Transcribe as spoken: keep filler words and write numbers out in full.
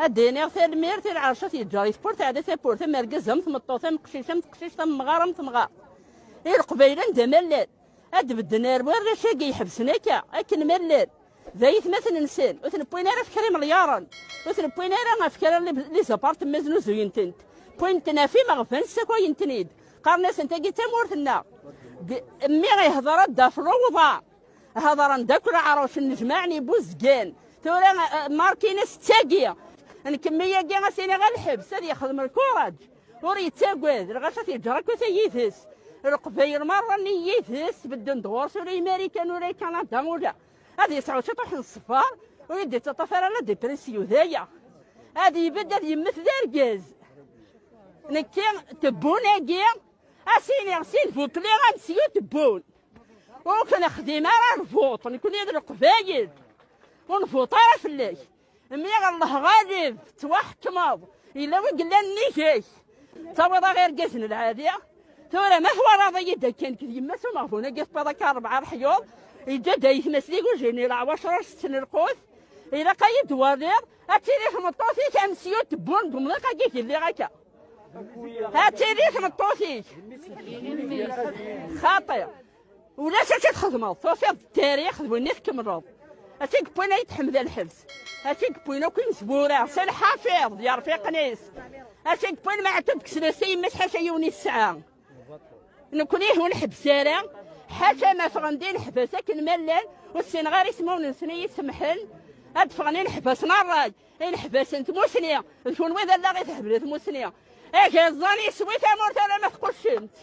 Ad d-iniɣ tanemmirt i lɛerc ad t-yeǧǧer i tewwurt, teɛda tawwurt, am argaz am tmeṭṭut, am qcic am teqcict, am mɣar am temɣart. I Leqbayel anda ma llan, ad d-bedden ar warrac-agi iḥebsen akka, akken ma llan. D aytmaten-nsen, ur ten-wwin ara ɣef kra imelyaṛen, ur ten-wwin ara ɣef kra li-, les appartements znuzuyen-tent. Wwin-ten ɣef imeɣban, ssakayen-ten-id. Qqaren-asen tagi d tamurt-nneɣ. G-, mmi ihder-d ɣef lewḍa. Hedren-d akk leɛruc n Nnejmaɛ n Ibuzgan. Tura, eh, markin-as d tagi. Nkemmi-agi, ad s-iniɣ a lḥebs, ad yexdem lkuraǧ. Ur yettagad, lɣaci ad t-yeǧǧer akk ata yid-s. Leqbayel merra-nni yid-s, bedden-d ɣur-s, ula i Marikan, ula i Kanada, ula. Ad yesɛu ciṭuḥ n ṣṣber, ur yi-d-yettaṭṭaf ara la dépression d aya. Ad ibedd, ad yemmet d argaz. Nekki, tebbun-agi, ad s-iniɣ sin bu tlira n syu tebbun. Ur k-nexdim ara lvuṭ, nekni d Leqbayel. Ur nvuṭ ara fell-ak. Mmi, Allah ɣalib, tettwaḥekmeḍ. Yella wi yellan nnig-k. Tawiḍ-aɣ irgazen lɛali. Tura ma twalaḍ-iyi-d akken nekk d yemma-s umeɣbun-agi, tewwiḍ akka rebɛa leḥyuḍ. Yeǧǧa-d ayetma-s d igujilen, leɛwacra ur setten lqut. Ilaq ad yi-d-twaliḍ. Ad tili tmeṭṭut-ik am syu tebbun deg umḍiq-agi i lliɣ akka. Ad tili tmeṭṭut-ik. Xaṭi. Ulac acu txedmeḍ, tufiḍ ttarix d win i tkemmleḍ. Acu i yewwin Ayt Ḥmed ɣer lḥebs? Acu i yewwin akk imezwura? S lḥafiḍ d yerfiqen-is. Acu i yewwin Meɛtub deg snat yemma-s, ḥaca yiwen i tesɛa? Nekni ur nḥebbes ara, ḥaca ma ffɣen-d ineḥbas akken ma llan, ur ssineɣ ara ismawen-nsen, i yi-semḥen, ad d-ffɣen ineḥbas n ṛṛay, ineḥbas n tmusni, d kunwi d allaɣ i theblen tmusni. Agaẓẓan yeswi tamurt alamma tquccemt.